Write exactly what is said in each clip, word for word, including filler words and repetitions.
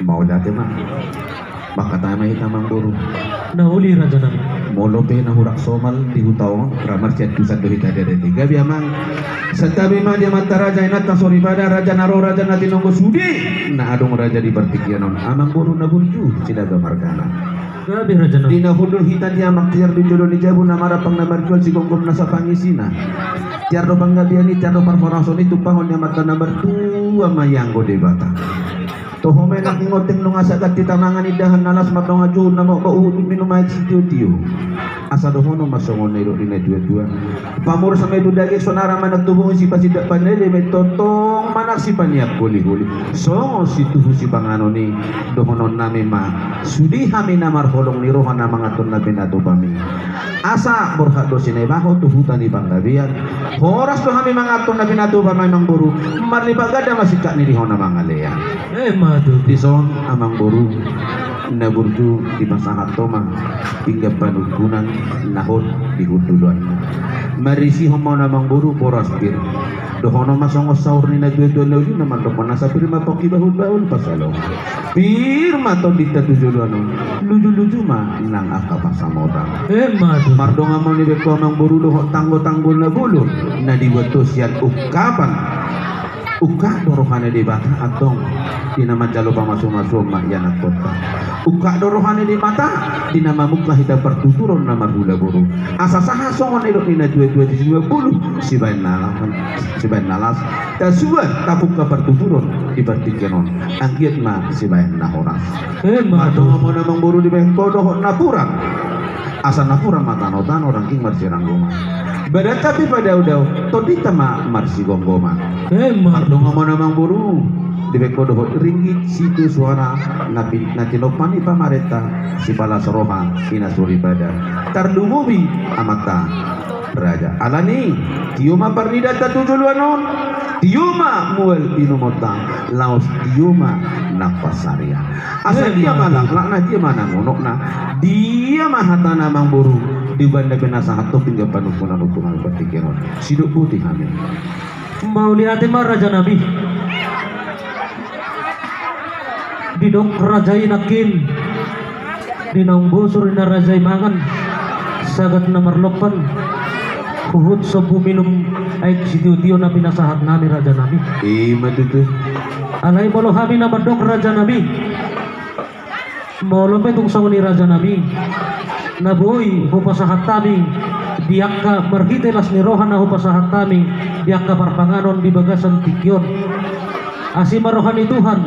Mauliate ma. Mangkatai ma hita, Amangboru. Na uli, Rajanami. Molo pe na hurang somal di huta on, ra marsiantusan do hita di adat i. Gabe, Amang. Santabi ma di amanta raja, inanta soripada, raja na ro, raja na tinonggo, sude na adong raja di partingkian on. Amangboru na burju, Sinaga margana. Gabe, Rajanami. Di na hundul hita di amak tiar di jolo ni jabu, na marampang na marjual, sigomgom nasa pangisina. Tiar do panggabean i, tiar do parhorasan i, tumpahon ni amanta na martua ma i anggo Debata. Toho ma i nangkin, nunga sagat hita mangan indahan na las, mardongan juhut na mokmok, huhut minum aek sitiotio. Asa dohonon ma songon na nidok ni na tuatua: Pamorsam ma i tu daging, sonang ma i nang tu bohi, sipasindak panele ma i, tongtong ma nang sipaneang holiholi. Songon situhu sipanganon i, dohononnami ma, sude hami na marholong ni roha na manganhon na pinatupami. Asa borhat do sinaibaho tu huta ni panggabean. Horas do hami manganhon na pinatupami, Amangboru. Marlipat ganda ma singkat ni di hona mangalean. Emma tutu. Dison, Amangboru, na burju, dipasahat ho ma pinggan panungkunan na hot di hunduluanna. Marisihon ma on, Amangboru, boras pir. Dohonon ma songon saur ni na tuatua na uli, na mandok ma: Nasa pir ma pongki bahulbahul pansalongan, pir ma tondinta tu joloan on, lujuluju ma nang angka pansamotan. Emma tutu. Mardongan ma on, dibahen ho, Amangboru, dohot tanggotanggo na bolon na dibuat ho sian ungkapan. Ungkap do roha ni Debata antong di na manjalo pamasumasuon ma ianakkonta. Ungkap do roha ni Debata di na mamungka hita partuturon na marhula boru. Asa sahat songon nidok ni na tuatua di sinuan bulu, sibahen na las, sibahen na las, tasuan tapungka partuturon di partingkian on, anggiat ma sibahen na horas. Emma tutu. Mardongan ma on, Amangboru, dibahen ho dohot napuran. Asa napuran ma tanotano, rangging marsiranggoman. Badanta pe padaodao, tondinta ma marsigomgoman. Emma tutu. Mardongan ma on, Amangboru, dibahen ho dohot ringgit sitio suara na pi-, na tinompa ni pamarenta, sipalas roha, ina soripada, tarlumobi amanta raja. Alani i, tio ma parnidanta tu joloan on, tio ma mual inumonta, laos tio ma nang pansarian. Asa dia ma laklakna, dia ma nang unokna, dia ma hatana, Amangboru, di bagasan na pinasahat ho pinggan panungkunan on tu hami partingkian on. Sidok boti hami. Mauliate ma, Rajanami. Didok raja i nangkin, di naung bosur ninna raja i mangan sagat na marlompan, huhut sombu minum aek sitiotio na pinasahatnami, Rajanami. Ima tutu. Alai molo hami na mandok, Rajanami, molo pe tung songon i, Rajanami, na boi hupasahat hami di angka, marhite las ni roha na hupasahat hami di angka parpanganon di bagasan tingki on, asi ma roha ni Tuhan,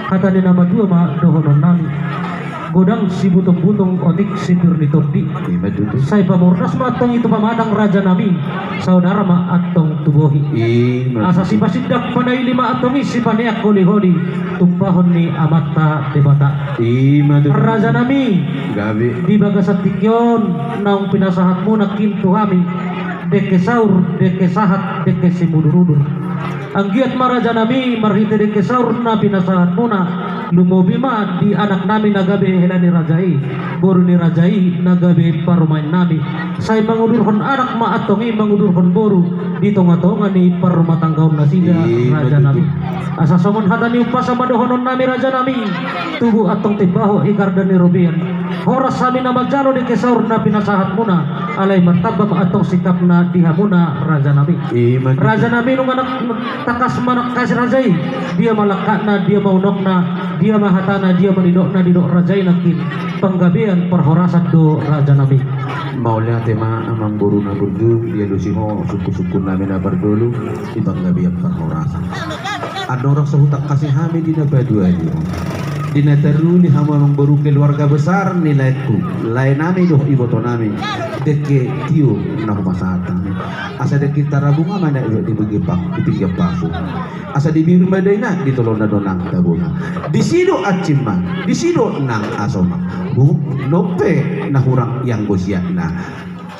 hata ni na matua ma dohononnami: Godang sibutongbutong, otik sipir ni tondi. Ima tutu. Sai pamurnas ma antong i tu pamatang, Rajanami, saudara ma antong tu bohi. Ima tutu. Asa sipasindak panaili ma antong i, sipaneang holiholi, tumpahon ni Amanta Debata. Ima tutu. Rajanami, gabe, di bagasan tingki on naung pinasahatmuna nangkin tu hami, dengke saur, dengke sahat, dengke simudurudur. Anggiat ma, Rajanami, marhite dengke saur na pinasahatmuna, lumobi ma di anaknami na gabe hela ni raja i, boru ni raja i na gabe parumaennami. Sai mangudurhon anak ma antong i, mangudurhon boru di tongatonga ni parrumatanggaon nasida, Rajanami. Ima tutu. Asa songon hata ni umpasa ma dohononnami, Rajanami: Tubu antong timbaho i garda ni robean. Horas hami na manjalo dengke saur na pinasahatmuna, alai martamba ma antong singkapna di hamuna, Rajanami. Ima tutu. Rajanami, nunga nang tangkas manangkasi raja i, dia ma langkatna, dia ma unokna, dia ma hatana, dia ma nidokna, didok raja i nangkin: Panggabean parhorasan do, Rajanami. Mauliate ma, Amangboru na burju, dialusi ho sungkunsungkunnami na parjolo di panggabean parhorasan. Andorang so hutangkasi hami di na paduahali on, di na taruli hamu, Amangboru, keluarga besar ni laengku, laenami dohot ibotonami, dengke tio na hupasahat hami. Asa dengke Tarabunga ma na di pinggan pa-, di pinggan pasu. Asa dibiru ma daina, di tolona do nang tabona. Disi do ansim ma, disi do nang asomang. Hu, nang pe na hurang ianggo siatna,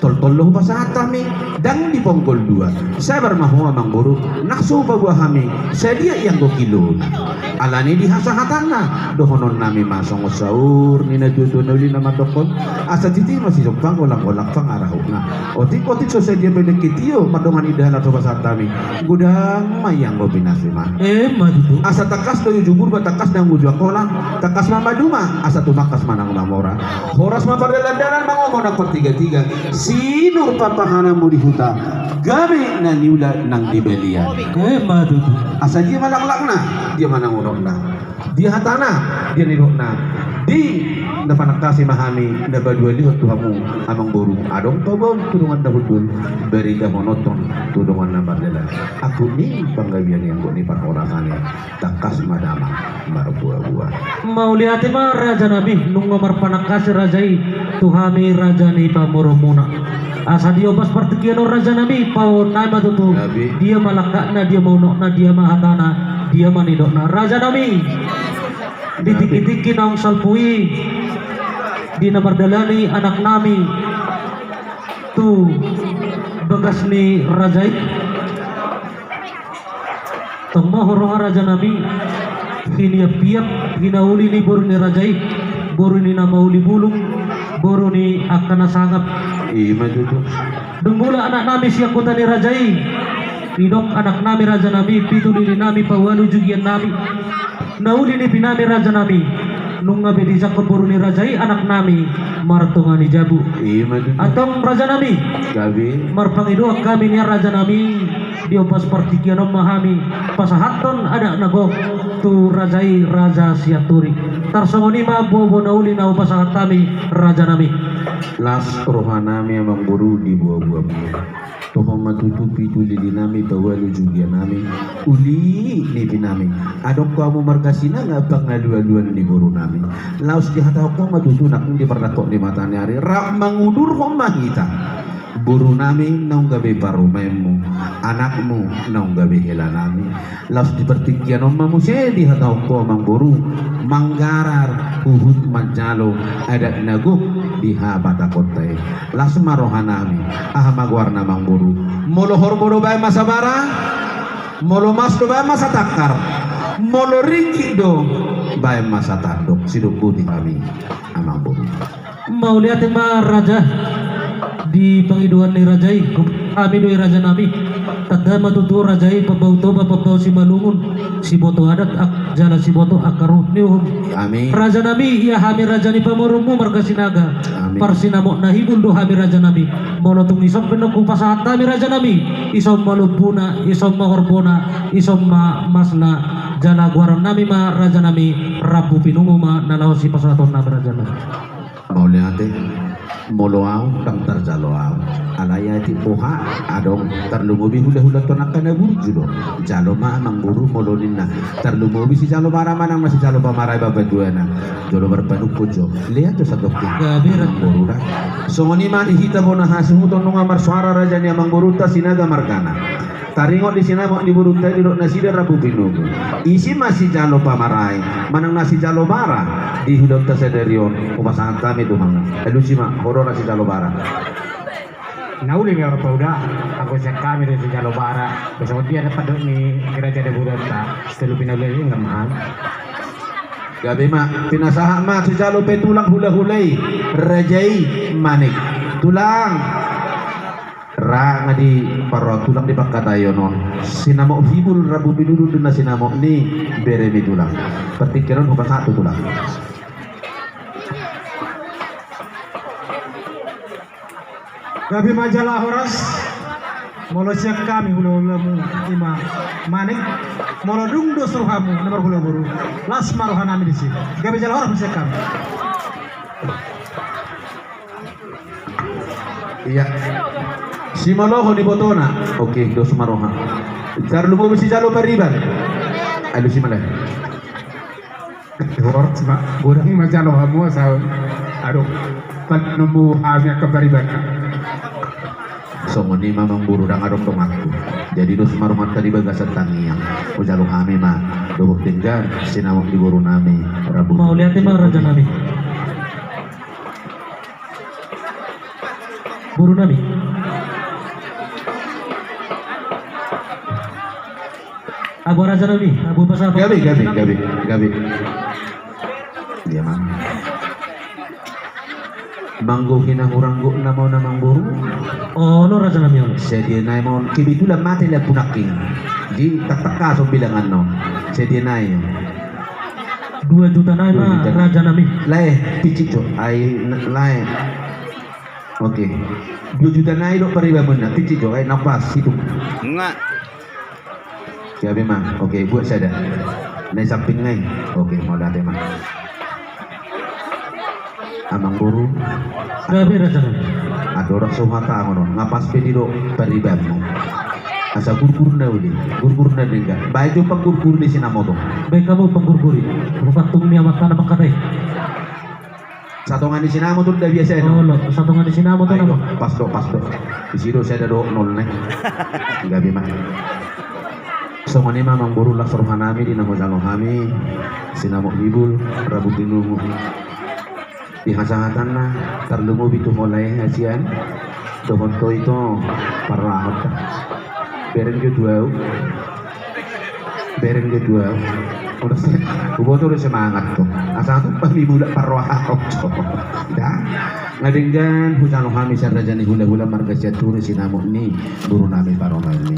toltol do hupasahat hami, ndang di ponggol dua. Sabar ma ho, Amangboru, nang so hupaboa hami sadia ianggo kilona. Alani di hasahatanna, dohonon nami ma songon saur ni natuatua na uli na mandokkon, asa titi ma sisombang, olangolak pangarahutna. Otik-otik so sadia pe dengke tio mardongan indahan na so pasahat hami, godang ma i anggo pinasuna. Emma tutu. Asa tangkas do uju Purba, tangkas nang uju Angkola, tangkas ma maduma, asa tumangkas ma nang mamora. Horas ma pardalandalan, mangomo nang partigatiga, sinur papahananmu di huta, gabe na niula nang di balian. Emma tutu. Asa dia ma laklakna, dia ma nang unokna, dia hatana, dia nidokna. Di na panangkasi ma hami na paduahalihon tu hamu amangboru, adong paboaon tu dongan na hundul, baritahononhon tu dongan na mardalan. Angkup ni panggabean i, angkup ni parhorasan i, tangkas ma damang marboaboa. Mauliate ma rajanami, nunga marpanangkasi raja i tu hami raja ni pamoruonmuna. Asa di ombas partingkian on rajanami, paboaonnami ma tutu. Gabe. Dia ma langkatna, dia ma unokna, dia ma hatana, dia ma nidokna rajanami. Di tingkitingki naung salpu i, di na mardalani anaknami tu bagas ni raja i. Tong ma ho roha rajanami, hiniaphiap hinauli ni boru ni raja i, boru ni na mauli bulung, boru ni angka na sangap. Ima tutu. Dung mulak anaknami sian huta ni raja i, didok anaknami rajanami, pitu lilinami paualu jugiannami, na uli nipinami rajanami, nunga be dijangkon boru ni raja i anaknami martonga ni jabu. Ima tutu. Antong rajanami, gabe, marpangidoan hami nian rajanami, di ombas partingkian on ma hami pasahathon adat na gok tu raja i, Raja Sianturi. Tarsongon i ma boaboa na uli na hupasahat hami rajanami. Las rohanami amangboru di boaboamu. Toho ma tutu pitu lilinami paualu jugiannami, uli nipinami. Adong ho hamu marga Sinaga pangalualuan ni borunami. Laos dihatahon ho ma tutu nangkin di parnangkok ni mata ni ari, rap mangudurhon ma hita. Borunami naung gabe parumaenmu, anakmu naung gabe helanami. Laos di partingkian on ma muse dihatahon ho amangboru, manggarar huhut manjalo adat na gok di habatahonta i. Las ma rohanami. Aha ma goarna amangboru? Molo horbo do baen ma sabara, molo mas do baen ma satangkar, molo ringgit do baen ma satandok. Sidok boti hami amangboru. Mauliate ma raja di pangidoan ni raja i. Hami do i rajanami. Tanda ma tutu raja i pambau Toba, pambau Simalungun, siboto adat ak-, jala siboto angka ruhut ni uhum. Amin. Rajanami, ia hami raja ni pamoruonmu marga Sinaga. Amin. Parsinamot na hibul do hami rajanami. Molo tung ison pe nunga hupasahat hami rajanami, ison ma lombuna, ison ma horbona, ison ma masna, jala goaronnami ma rajanami, rambu pinungu ma na laho sipasahatonnami rajanami. Mauliate. Molo au ndang tarjalo au. Alai atik boha adong, tarlumobi hulahulanta on angka na burju do. Jalo ma amangboru molo ninna tarlumobi sijalo bara manang na sijalo pamara i bapaduana. Jolo marpanungkun jo. Lea tu sandok i. Gabe ra. Amangboru da. Songon i ma di hita bona hasuhuton nunga marsoara raja ni amangborunta Sinaga margana. Taringot di sinamot ni borunta i didok nasida rambu pinungu. Isi ma sijalo pamara i manang na sijalo bara di ulaonta sadari on, hupasahat hami tu hamu. Alusi ma, ho do na sijalo bara. Na uli ma i, Amangboru da, anggo sian hami do sijalo bara. Songon dia na pandok ni raja ni borunta, tolu pinauli i nggak mahal. Gabe ma, pinasahat ma sijalo pe tulang hulahula i, raja i Manik. Tulang. Ra nga di parroha tulang di pangkataion on. Sinamot hibul rambu pinungu do na sinamot ni beremi tulang. Partingkian on hupasahat tu tulang. Gabe ma jala horas. Molo sian hami hulahulamu i ma Manik. Molo dung dos rohamu na marhulahula boru, las ma rohanami disi. Gabe jala horas ma sian hami. Iya. Simolohon ibotona. Oke, dos ma roha. Tarlumobi sijalo pariban. Alusi ma da. Horas ma, godang ma jalo hamu asa. Aduh, panombu hami angka pariban. Songon i ma Amangboru, ndang adong donganku. Jadi dos ma rohanta di bagasan tangiang. Hujalo hami ma dohot denggan sinamot ni borunami. Rambu. Mauliate ma rajanami. Borunami. Abu raja nami, abu pasahat. Gabe, gabe, gabe, gabe. Dia mang. Manggohi na hurang gok nama na manggoru. Olo raja nami on. Sadia nai ma on, kebetulan mate lampu nangkin. Di tak-tak so bilangan no. Sadia nai. Dua juta nai ma raja nami. Lae, picik jo. Ai lae. Oke. Dua juta nai do paribanmuna, picik jo. Ai na pas itu. Nga. Gabe ma, oke, buat sada. Nai samping nai. Oke, mauliate ma. Amangboru. Gabe raja nami. Andorang so huhatahon on, nga pas pe didok paribanmu. Asa gurgur na uli, gurgur na denggan. Baen jo panggurgur ni sinamot on. Baen hamu panggurgur i. Rupatung ni amanta na mangkatai. Satonga ni sinamot on da biasa i do. Olo, satonga ni sinamot on. Pas do, pas do. Isi do sada do nol ne. Gabe ma. Songon i ma amangboru las roha nami di na hujalo hami sinamot Bibul Rabu Tinungu. Di hasahatanna tarlumobi tu ho lae hasian. Dohot ho ito parrohahon. Bereng jo tu au. Bereng jo tu au. Udah se, huboto do semangat tu. Asa tu pami mulak parrohahon tu. Da. Nga denggan hujalo hami sian raja ni hulahula marga Sianturi sinamot ni boru nami parumaen i.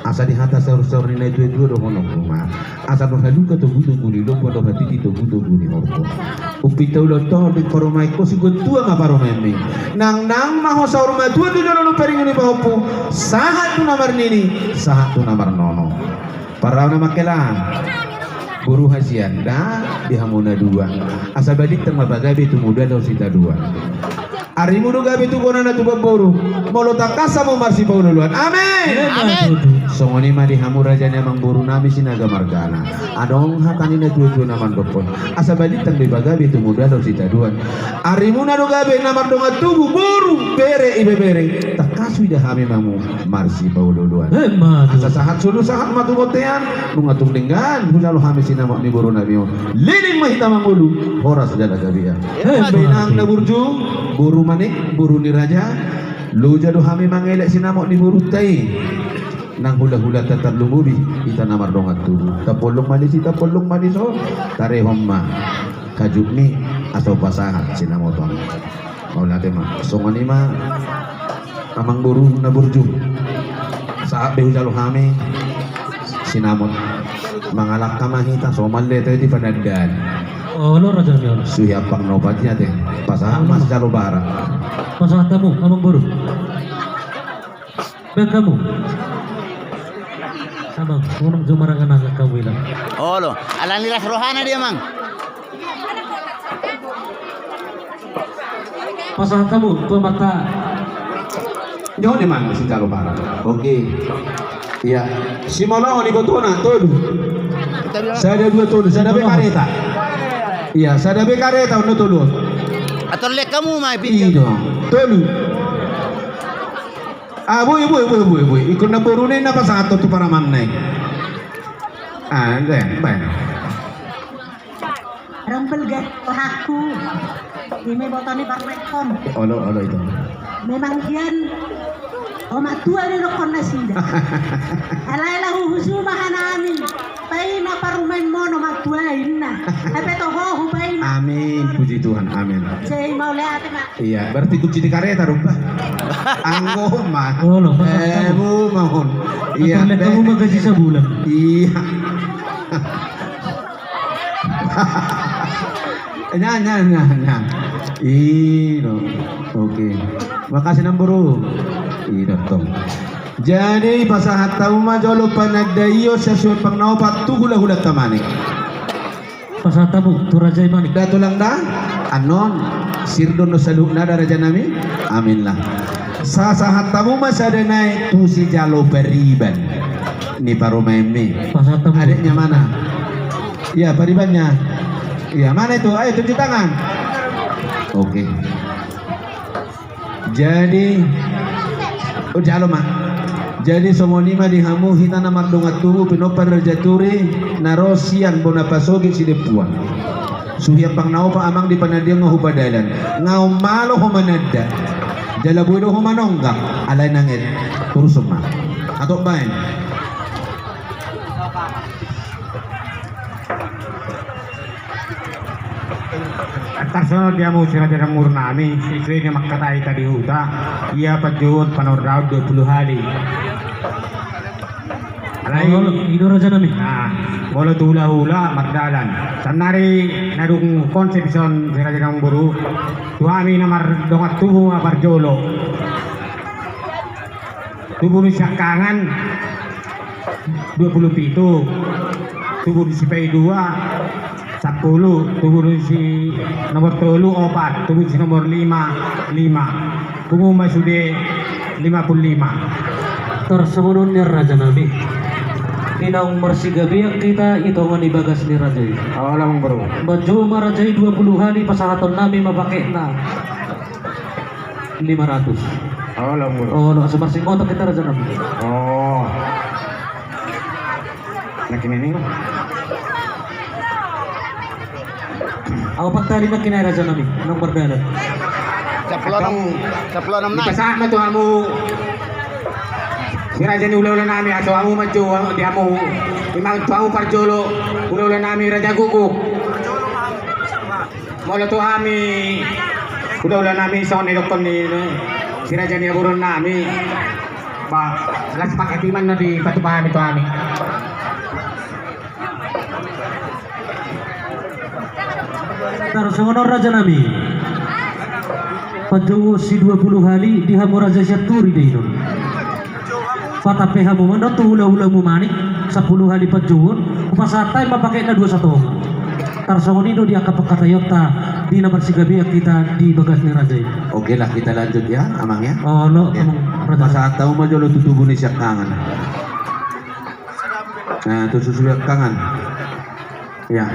Asa di hata saursaur ni na tuatua dohononku ma. Asa dohot halumpang togutogu ni lombu, dohot hatiti togutogu ni horbo. Umpit taulahon ho di parumaen ho, sigontua ma parumaenmi. Nangnang ma ho saur matua tu joloan ni paringion ni pahompu. Sahat tu na marnini, sahat tu na marnono. Parau na mangkelang. Boru hasian da di hamu na dua. Asa balintang ma pagabe tumundalhon sitadoan. Arimu do gabe tu bona na tu pamboru. Molo tangkas hamu marsipaolooloan. Amin. Amin. Songon i ma di hamu raja ni amangboru nami Sinaga margana. Adong hata ni na tuatua na mandokkon. Asa balintang do pagabe tumundalhon sitadoan. Arimuna do gabe na mardongan tubu boru bere ibebere. Tangkas huida hami ma hamu marsipaolooloan. Asa sahat solu sahat ma tu bontean. Nunga tung denggan hujalo hami sinamot ni boru nami on. Leleng ma hita mangolu. Horas jala gabe. Inang na burju, boru manik, boru ni raja. Loja do hami mangelek sinamot ni borunta i. Nang hulahulanta tarlumobi hita na mardongan tubu. Tapollung ma disi, tapollung ma dison. Tarehon ma hajutmi asa hupasahat sinamot on. Mauliate ma. Songon i ma. Amangboru na burju. Sahat be hujalo hami sinamot. Mangalangka ma hita, so mauliate di panandaan. Olo raja ni olo. Suhi ampang na opat i ate. Pasahat ma sijalo bara. Pasahat hamu amangboru. Baen hamu. Amang, unang jo marangan-angan hamu i. Olo, ala ni las rohana dia mang. Pasahat hamu tu amanta. Jauh ni mang sijalo bara. Oke. Iya. Simoloan ibotona tolu. Sada dua tolu, sada be kareta. Iya, sada be kareta on do tolu. Ator lek hamu ma i. Iya dong. Tolu. Ah, boi, boi, boi, boi, boi. Ingkon na boruna i na pasahat tu paramanna i. Ah, baen, baen. Rombel gas rohangku. Ima iboto ni parmekon. Olo, olo ito. Memang hian. Omak tua ni dokkon nasida. Alai laho hususu ma hanami. Paima parumaenmon omak tua inna. Hape toho hupaima. Amin, puji Tuhan, amin. Jadi mauliate ma. Iya, berarti kunci di kareta dong, Pak. Anggo ma. Olo, eh, bu mahon. Iya, kamu mah gaji sebulan. Iya. Nya, nya, nya, nya. Ino. Oke. Makasih namburu. Ino tong. Jadi pasahat hamu ma jolo panandaion sasuan pangnaopat tu hulahulanta manik. Pasahat hamu tu raja i manik. Da tulang da. Annon. Sir do annon saluhutna da raja nami. Amin lah. Sasahat hamu ma sada nai tu sijalo pariban ni parumaenmi. Pasahat hamu. Adiknya mana? Iya, paribannya. Iya, mana itu? Ayo tunjuk tangan. Oke. Jadi, oh, jalo ma. Jadi songon i ma di hamu hita na mardongan tubu pinompar ni raja Turi na ro sian bona pasogit sidempuan. Suhi ampang na opat amang di panandaion nga hupadalan. Nga on malo ho mananda. Jala boi do ho manonggang. Alai nanget. Turuson ma. Atau baen. Tarsongon on di hamu si raja na umur nami, sesuai na mangkatai hita di huta, ia panjouon panordaon dua pulu hali. Alai, olo, i do raja nami. Nah, molo tu hulahula mardalan. Sannari na dung konsep ison si raja na umboru, tu hami na mardongan tubu ma parjolo. Tubu ni siangkangan dua pulu pitu, tubu ni sipaidua sampulu, tubu ni si nomor tolu opat, tubu ni si nomor lima lima. Pungu ma sude lima pulu lima. Tarsongon on nian raja nami. Di naung marsigabean hita i tongon i bagas ni raja i. Olo, amang boru. Manjou ma raja i dua pulu hali, pasahaton nami ma paketna lima ratus. Olo, amang boru. Olo, asa marsingotok hita raja nami. Oh. Nangkin i. Ahu patali nangkin i raja nami, naung mardalan. Sampulu onom, sampulu onom nai. Dipasahat ma tu hamu si raja ni hulahula nami, asa hamu manjou di hamu. Ima tu hamu parjolo hulahula nami raja guguk. Molo tu hami hulahula nami songon na didokkon ni si raja ni haburon nami. Ba, las paket i ma na dipatupa hami tu hami. Tarsongon on raja nami. Panjouon si dua pulu hali di hamu raja Sianturi do i non. Patampe hamu ma on tu hulahulamu Manik, sampulu hali panjouon, hupasahat hami ma paketna dua satonga. Tarsongon i do di angka pangkataionta di na marsigabean hita di bagas ni raja i. Oke lah, kita lanjut ya, amang ya. Olo, ya. Amang raja. Pasahat hamu ma jolo tu tubu ni siangkangan. Nah, tu susu siangkangan. Ya.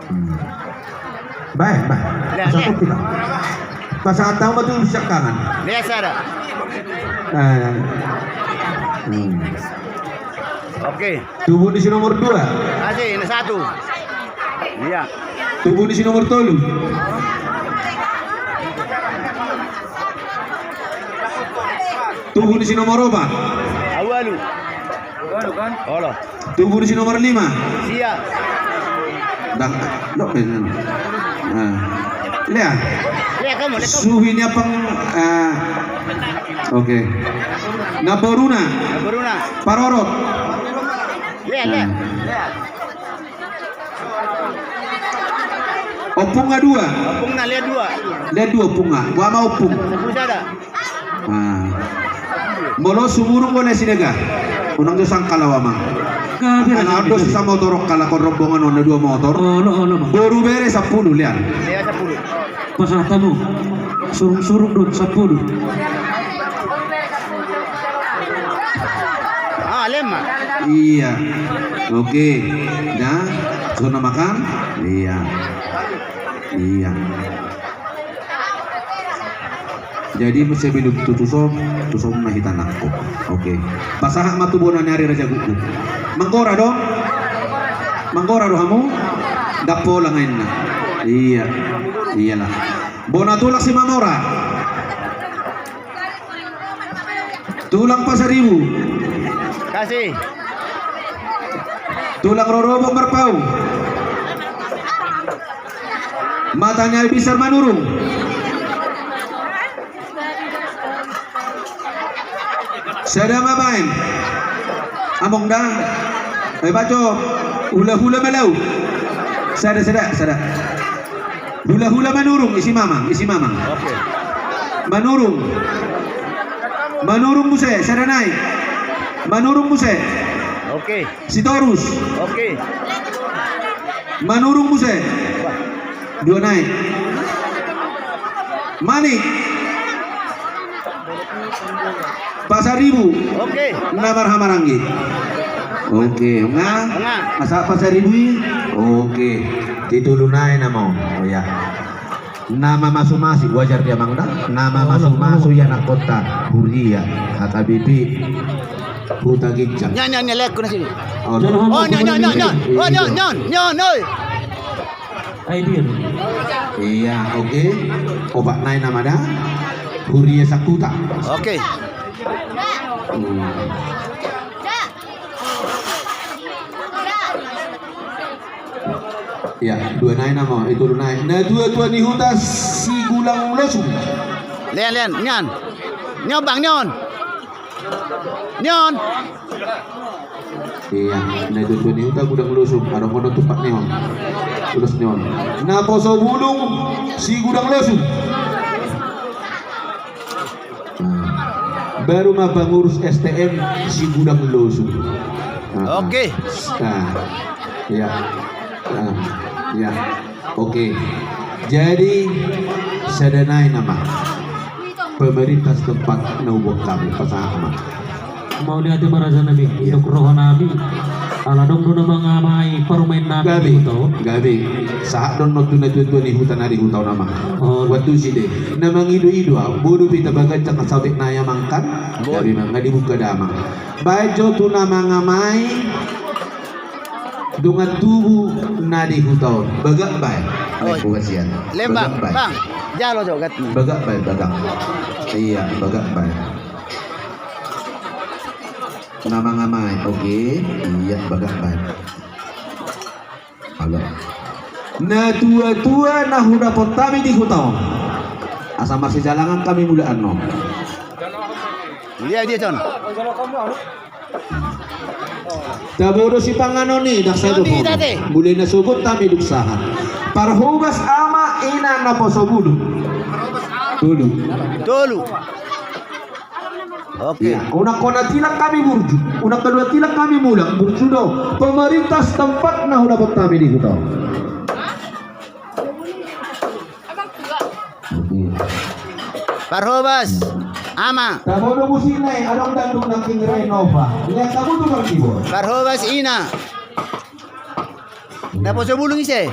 Hmm. Bae, bae. Pasahat hamu ma tu siangkangan. Biasa dah. Nah, ya. Hmm. Oke. Tubu ni si nomor dua. Masih, ini satu. Iya. Tubu ni si nomor tolu. Tubu ni si nomor opat. Awalu. Olo. Tubu ni si nomor lima. Sia. Dang, dok, eh, nah. Lea. Lea, kamu, lea, kamu. Suhi ni apang, ah, oke. Naboruna. Naboruna. Parorot. Lea, lea. Nah. Ompungna dua. Ompungna, lea dua. Lea dua ompungna. Boha ma ompung. Sampulu sada. Ah. Molo sumurung, boha na sidega. Unang do sangkal au, amang. Ala do sisa motor, ala ko rombongan on na dua motor. Olo, olo, amang. Boru bere sampulu, lea. Lea sampulu. Pasahat hamu. Surung-surung do sampulu. Ah, lema. Iya. Oke. Nah, so na makan? Iya. Iya. Jadi, sebelum tu tuson, tuson ma hita nangkok. Oke. Pasahat ma tu bona ni ari raja guguk. Manggora do? Manggora do hamu? Dappo lang aina. Iya. Iyalah. Bona tulang Simamora. Tulang Pasaribu. Kasih. Tulang rorobot marpaung. Mata ni Aibisar Manurung. Sada ma baen. Among da. Eh, baco. Hulahula Malau. Sada, sada, sada. Hulahula Manurung, isi mamang, isi mamang. Oke. Manurung. Manurung muse, sada nai. Manurung muse. Oke. Sitorus. Oke. Manurung muse. Dua nai. Manik. Pasaribu. Oke. Na marhamaranggi. Oke, nga. Nga. Asa Pasaribu i. Oke. Titolu nai nama. Oh ya. Nama masu-masu, wajar dia, Mang, da. Nama masu-masu ya, na kota Huria, H K B P Huta Ginjang. Nyan, nyan, nyan, lek kuna sini. Oh, nyan, nyan, nyan, nyan. Oh, nyan, nyan, nyan, oi. Ai, dia. Iya, oke. Obat nai nama da. Huria Sakuta. Oke. Hmm. Ya, dua nai nama, itu lu nai. Na tua-tua ni huta Sigulang Losung. Lean, lean, nian. Nion, Bang, nion. Nion. Iya, na tua-tua ni huta Gudang Losung. Adong kono tumpak nion. Terus nion. Naposobulung Sigulang Losung. Nah, baru ma pangurus S T M Sigulang Losung. Nah, oke. Nah, iya. Nah, iya. Oke. Jadi, sada nai nama. Pemerintah setempat na huboan hami, pasahat ma. Mauliate ma raja nami, iya, indok roha nami. Ala adong do na mangamai parumaen nami. Gabe, gabe. Sahat do on tu na tua-tua ni huta na di huta on nama. Oh. Waktu side na mangido-ido, bodo pe ita bagancang sabek na i amang kan. Gabe ma, nga dibuka damang. Baen jo tu na mangamai dongan tubu na di huta on. Bagak baen. Oh. Lembang, bagak baen. Bang. Jalo jo gatmi. Bagak baen, bagak. Iya, bagak baen. Na mangamai, oke. Iya, bagak baen. Halo. Na tua-tua na hudapot hami di huta on. Asa marsijalangan hami mulak annon. Dia, dia, Con. Tabo do sipanganon i, ndang sai do. Mulai na sogot hami dung sahat. Parhobas ama ina naposobulung. Tolu. Tolu. Oke. Iya, unang hona tilang hami burju, unang hona tilang hami mulak, burju do. Pemerintah setempat na hudapot hami di huta on. Oke. Parhobas, ama. Tabo do musik na i, adong dangdut nangkin Renova. Lihat tabo tu Bang Tibor. Parhobas ina. Naposobulung ise?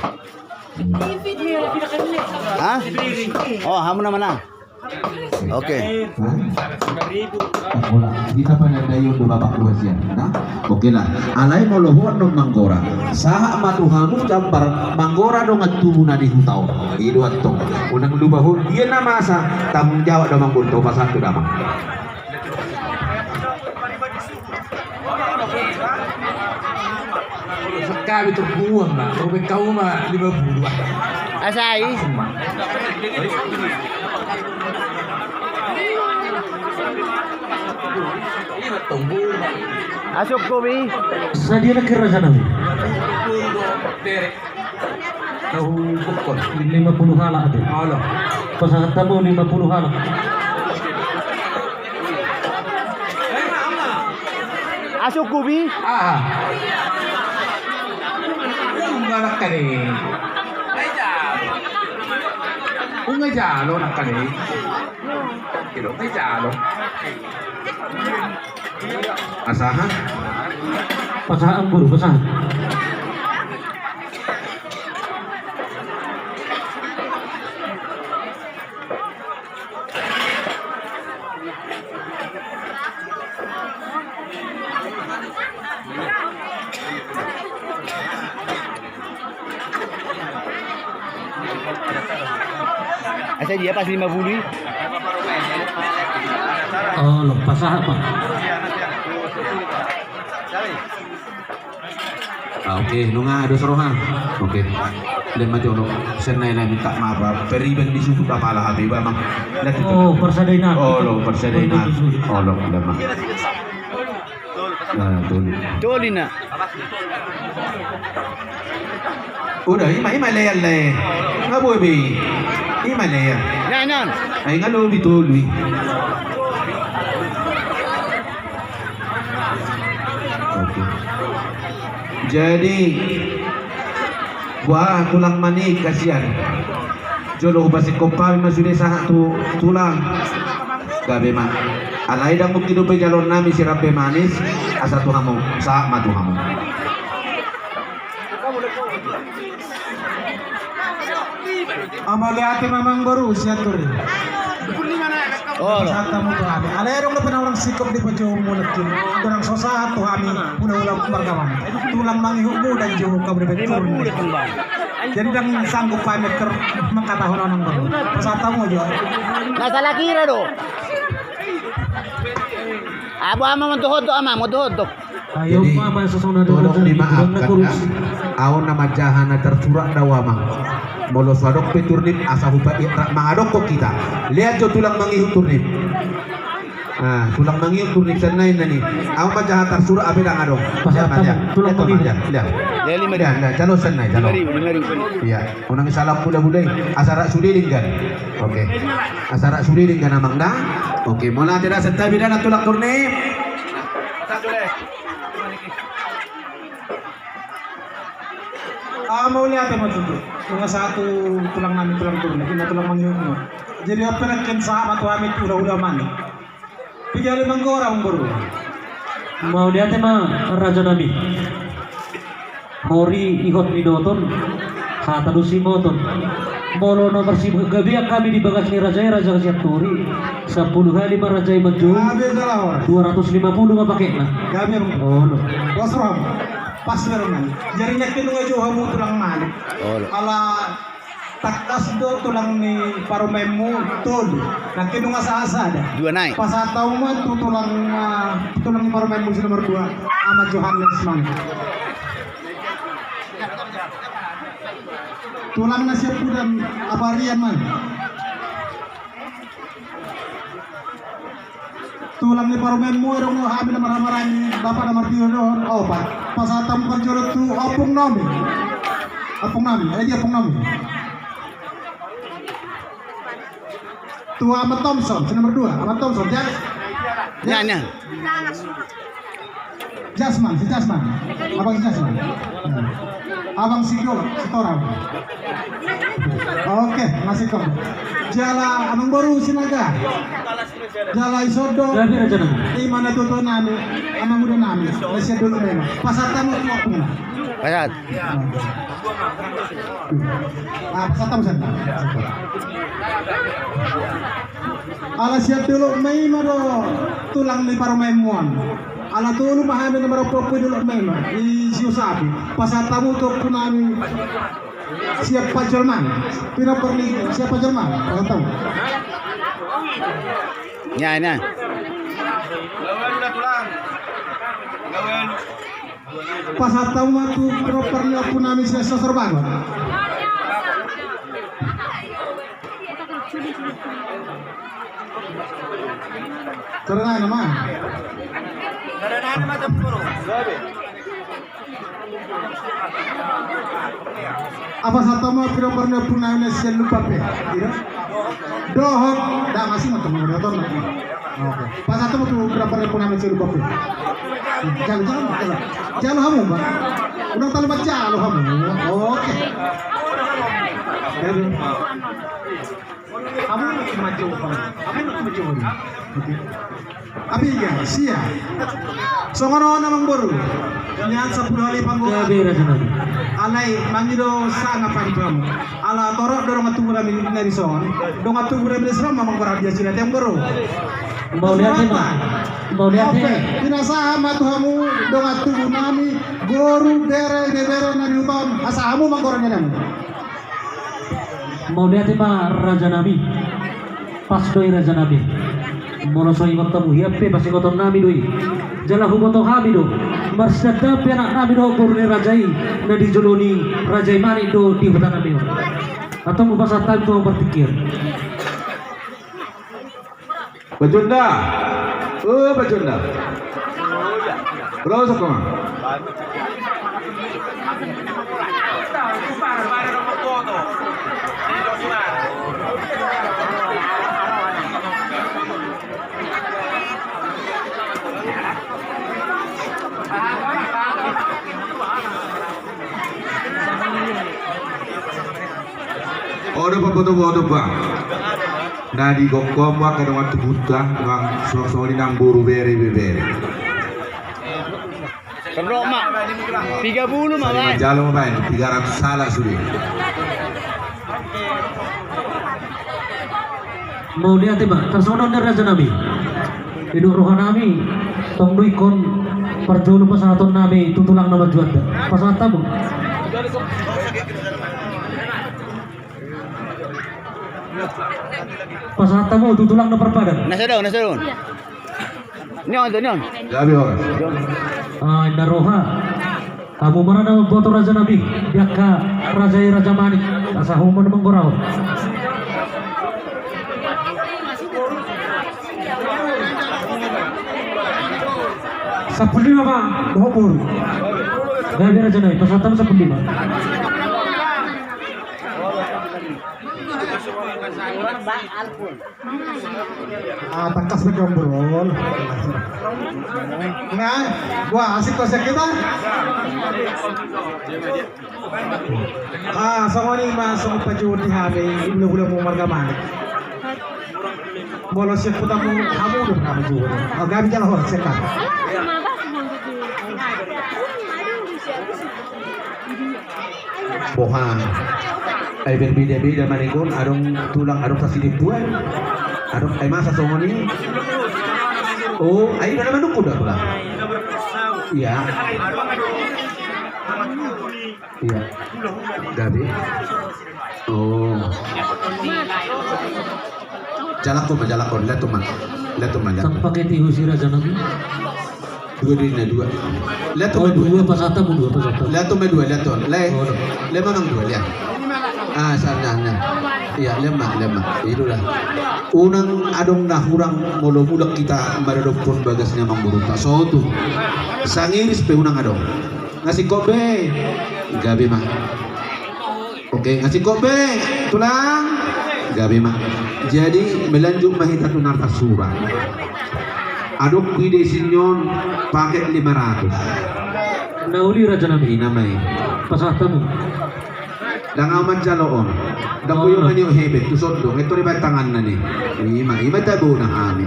Hah? Oh, hamu nama na. Oke. Hah? Hita panandaion do babak dua sian, nah? Oke lah. Alai molo ho annon manggora, sahat ma tu hamu jambar manggora dongan tubu na di huta on. I do antong. Unang lubahon dia na masa, tanggung jawab do manggora, pasahat tu damang. Sakabi terbuang ma, robek kau ma lima puluh. Asai. Asuk kopi. Sadia na kira sana. Tahu bukon. Lima puluh halak tu. Halo. Pasahat hamu lima puluh halak. Asuk kopi. Ah. Unga nakkani. Unga jalo nakkani. Kilo unga jalo. Pasahat. Pasahat, Guru, pasahat. Asa dia pas lima puluh i. Oh, lo, pasahat, Pak. Ah, oke, nunga dos roha. Oke. Lem ma jolo. Sian na i na minta maaf, Pak. Periban di suhut apala hape, Pak, Mang. Oh, parsadaion. Oh, lo, parsadaion. Oh, lo, lem ma. Nah, tolu. Tolu na. Udah, ima, ima lean le. Nga boi be. Ima lean. Nah, nah. Ai nga lobi tolu i. Oke. Jadi, wah, tulang manik, kasian. Jolo hupasingkop hami ma sude sahat tu tulang. Gabe ma. Alai ndang mungkin dope jaloon nami sirambe manis, asa tu hamu, sahat ma tu hamu. Mauliate ma amang boru, sian turi. Oh, lo. Sahat hamu tu hami. Alai adong dope na hurang singkop di pajouonmu nangkin. Adong so sahat tu hami, hula-hula marga hami. Tulang mangihut muda jo hamu dope. Jadi ndang sanggup hami tor mangkatahon on, amang boru. Pasahat hamu jo. Na salah kira do. Abu ama mandohot do, ama mandohot do. Jadi, tolong dimaafkan, ya. Ahu na manjaha na tarsurat do, amang. Molo so adong pe turnip, asa hupa-, rap mangadophon hita. Lihat jo tulang mangihut turnip. Ah, tulang mangihut turnip sian nai na ni. Ahu manjaha tarsurat, hape ndang adong. Lihat, tulang mangihut. Lihat, lihat. Lihat, lihat, jalo sian nai, jalo. Iya. Unang salam pula-pula i. Asa rap sude denggan. Oke. Asa rap sude denggan, amang, da. Oke, mauliate da, santabi da na tulang turnip. Ah, mauliate ma tutu. Nunga sahat tu tulang nami tulang turnip, ima tulang mangihut ma. Jadi, ope nangkin sahat ma tu hami tu hula-hula mani. Piga lima manggora, amang boru. Mauliate ma, raja nami. Hori ihot ni doton, hata do simoton. Molo na marsigabean hami di bagas ni raja i, raja Sianturi, sampulu hali ma raja i manjou, dua ratus lima puluh ma paketna. Gabe, amang. Olo. Bos Rom, pas do, amang. Jadi, nangkin nunga jou hamu tulang mani. Olo. Ala tangkas do tulang ni parumaenmu tolu. Nangkin nunga sahat sada. Dua nai. Pasahat hamu ma tu tulang, ah, tulang ni parumaenmu si nomor dua, Ama Johannes, amang. Tulang na siampudan, Abarian, amang. Tulang ni parumaenmu, adong hami na marhaha-maranggi, Bapak na martinodohon, opat. Pasahat hamu parjolo tu ompung nami. Ompung nami, eh, dia ompung nami. Tu Ama Thompson, si nomor dua, Ama Thompson, ya? Ya, ya. Jasman, si Jasman. Abang si Jasman. Hmm. Abang si Gol, si Torang. Oke, masih kau. Jala amang boru Sinaga. Jala i sodo. Ima na tutu nami, amang uda nami. Na sian Dolok Maima. Pasahat hamu tu ompung na. Pasahat. Ah, pasahat hamu sian. Ala sian Dolok Maima do tulang ni parumaenmu on. Ala tolu ma hami na marompu-ompu i Dolok Maima, i Siusapi. Pasahat hamu tu ompung nami sian Pajolman. Pinompar ni sian Pajolman. Pasahat hamu. Ya, ya. Pasahat hamu ma tu pinompar ni ompung nami sian Sosor Bagot. Sernai nama. Apa satu ma pinompar ni ompung nami sian Lumban pe? Dohot, da masih ma tu dohot. Oke. Pasahat hamu tu pinompar ni ompung nami sian Lumban pe. Jalo, jalo, jalo. Jalo hamu, Bang. Unang talu ma jalo hamu. Oke. Jalo. Hamu na manjou, Bang. Hamu na manjou. Oke. Apiga, sia. Songon on, amang boru. Nian sampulu hali panggoran. Gabe, raja nami. Alai mangido sanga padi tu hamu. Ala torop do dongan tubu nami na dison. Dongan tubu nami na dison ma manggora di asi na tiang boru. Mauliate ma. Mauliate. Oke, pinasahat ma tu hamu dongan tubu nami, boru, bere, ibebere na di huta on, asa hamu manggora di nami. Mauliate ma, raja nami. Pas do i, raja nami. Molo so ingot hamu, hian pe pasingoton nami do i. Jala huboto hami do, marsiandapi anak nami dohot boru ni raja i, na di jolo ni raja i manik do di huta nami on. Antong hupasahat hami tu hamu partingkian. Bajonda. O, Bajonda. Brosok ma. O, do paboto-boto, Bang. Na di gokhon, Bang, angka dongan tubunta, Bang, songon-songon i nang boru, bere, ibebere. Piga pulu ma, Bang. Manjalo ma, Bang, piga ratus halak sude. Mauliate ma, tarsongon on do, raja nami. Didok roha nami, tong do ingkon parjolo pasahaton nami tu tulang na manjuanda. Pasahat hamu. Pasahat hamu tu tulang na parpadan. Na sadao, na sadao. Nion, nion. Gabe, horas. Ah, inna roha. Hamu ma na mamboto raja nami, di angka raja i Raja Manik, asa hamu ma na manggorahon. Sampulu lima ma, dohot boru. Gabe raja nami, pasahat ma sampulu lima. Ah, tangkas na gambrol. Nah, wah, asik konsep kita. Ah, songon i ma songon pajuhut di hami, hula-hula mu marga Manik. Molo siap kutamu, hamu do nama juhut. Oh, gabe jala horas, siap kan? Boha. Ai berbeda-beda manikon, adong tulang, adong sasidip tuan. Adong, ai masa songon i. Oh, ai dana manungkun da tulang. Iya. Iya. Gabe. Oh. Jalakon ma, jalakon. Lihat tu ma. Lihat tu ma, jalakon. Sampai ke tihu si raja nami. Dua, dua, dua. Lihat tu ma, dua. Dua pasahat ma, dua pasahat. Lihat tu ma, dua, lihat tu. Le. Oh, dua. Le, memang dua, lihat. Ah, sana, nah. Iya, le ma, le ma. Itulah. Unang adong na hurang molo mulak hita maradophon bagas ni amangborunta. Sotu. Sangiris pe unang adong. Nga singkop be. Gabe ma. Oke, nga singkop be. Tulang. Gabe ma. Jadi, melanjut ma hita tu na tarsurat. Adong huida i sian on paket lima ratus. Na uli raja nami. Ina ma i. Pasahat hamu. Ndang ahu manjalo on. Ndang boi ahu maniop hepeng, tu son do. Nga i tor dibaen tanganna ni. Ima, ima tabo na hami.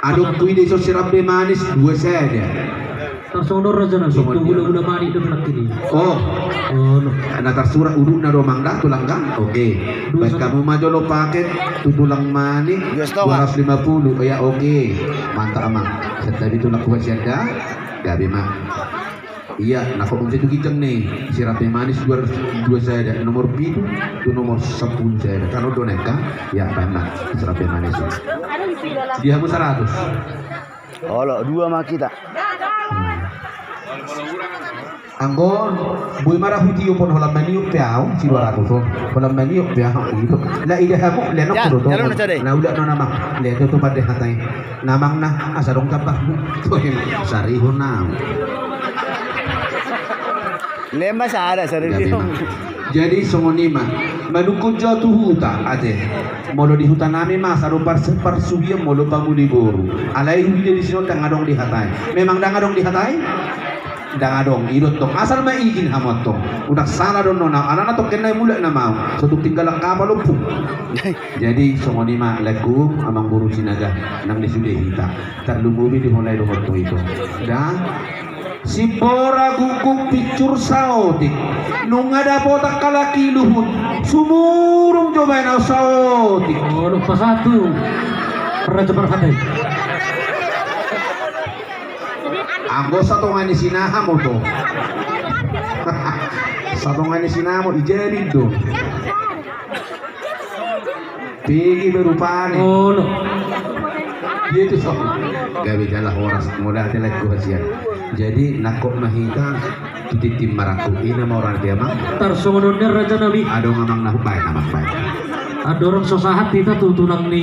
Adong huida i sian on sirambe manis dua sada. Tarsongon on raja nami, tu hula-hula Manik do nangkin i. Oh. Na tarsurat udutna do amang da, tulang da. Oke. Baen hamu ma jolo paket tu tulang Manik. Dua ratus lima puluh. Iya, oke. Mantap amang. Santabi tulang, kuat sian da. Gabe ma. Iya, na hot muse tu ginjang ni. Sirambe manis dua, dua sada, nomor pitu tu nomor sampulu sada. Kan on do na i kan? Iya, baen ma. Sirambe manis. Dia hamu saratus. Olo, dua ma hita. Anggo boi ma ra hutiopon, holan maniop pe ahu si dua ratus on. Holan maniop pe ahu gitu. La ida hamu, la nongko do to. Na ulak non amang. La do tu pande hata i. Namang na asa dong gambar. Sarihon na. Lema sada sari. Jadi songon i ma. Manungkun jo tu huta ate. Molo di huta nami ma asa do parsugian molo pangoli boru. Alai huida di sian on ndang adong di hata i. Memang ndang adong di hata i. Ndang adong, idok tong. Asal ma izin hamu antong. Unang sala do nona. Alana tongkin na mulak nama au. Sotung tinggal kapal ompung. Jadi songon i ma lagu amangboru Sinaga nang di sude hita. Tarlumobi di mulai dohot tu ito. Da. Simbora gukguk pinsur saotik. Nunga dapotan halak i luhut. Sumurung jo baen au saotik. Oh, lupa satu. Raja Parhata i. Anggo satonga ni sinahamo to. Satonga ni sinahamo ijadi do. Pigi berupani. Olo. Dia tu so. Gabe jala horas, modal telek gua sian. Jadi nangkok ma hita tu tintin marangkup, ina ma orang dia ma. Tarsongon on ni raja nami. Adong amang na baen, amang baen. Andorang so sahat hita tu tulang ni